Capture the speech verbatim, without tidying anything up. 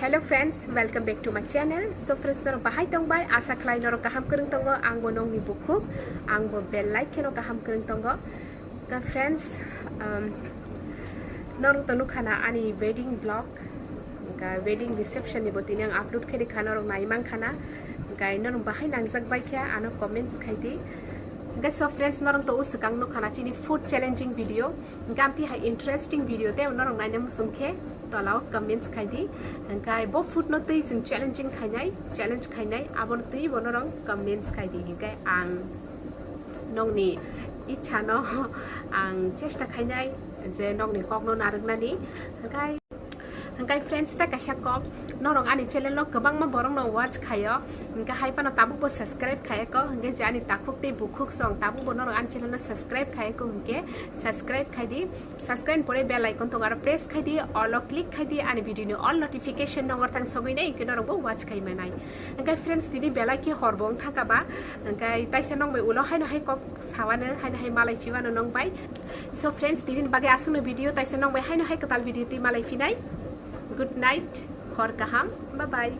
Hello friends, welcome back to my channel. So friends, norok bahai tongbai? Asa khlai norok kaham kwrwng tongo. Angbo nongni bukhuk, angbo belai kheno kaham kwrwng tongo. Ka friends, um, norok to nukhana ani wedding vlog, ka wedding reception ni bo tini ang upload khe rikha, norok nai mankhana. Ka norok bahai nangjak bai khe ano comments khai di. Ka so friends, norok to uswkang nukhana chini food challenging video. Gamti hai interesting video te norok naina muchung khe tolao comments khai di. Hingkai bo food no twi chwng challenging khainai, challenge khainai, abo no twi bo norok comments khai di. Hingkai ang nongni ichha no ang chesta khainai je nongni kok no narwknani. Hingkai Hingkai friends, ta kaisa kok, norok ani channel no kwbangma borok no watch khaio, hingke hai phano tabuk bo subscribe khaiyako, hingke je ani takhuk tei bukhuk song tabuk bo norok ani channel no subscribe khaiyako, hingke subscribe khai di, subscribe pore bell icon tongo aro press khai di, all o click khai di, ani video ni all notification no orthang sogwi nai, hingke norok bo watch khai manai. Hingke friends, tini belai khe hor bo wngthang kha ba, hingke taisa nong bai ulo haino hai kok sawano, haino hai malai phibano nong bai. So friends, tini bagwi aswkno video, taisa nong bai haino hai kwtal video twi malai phinai. Good night, hor kaham, bye bye.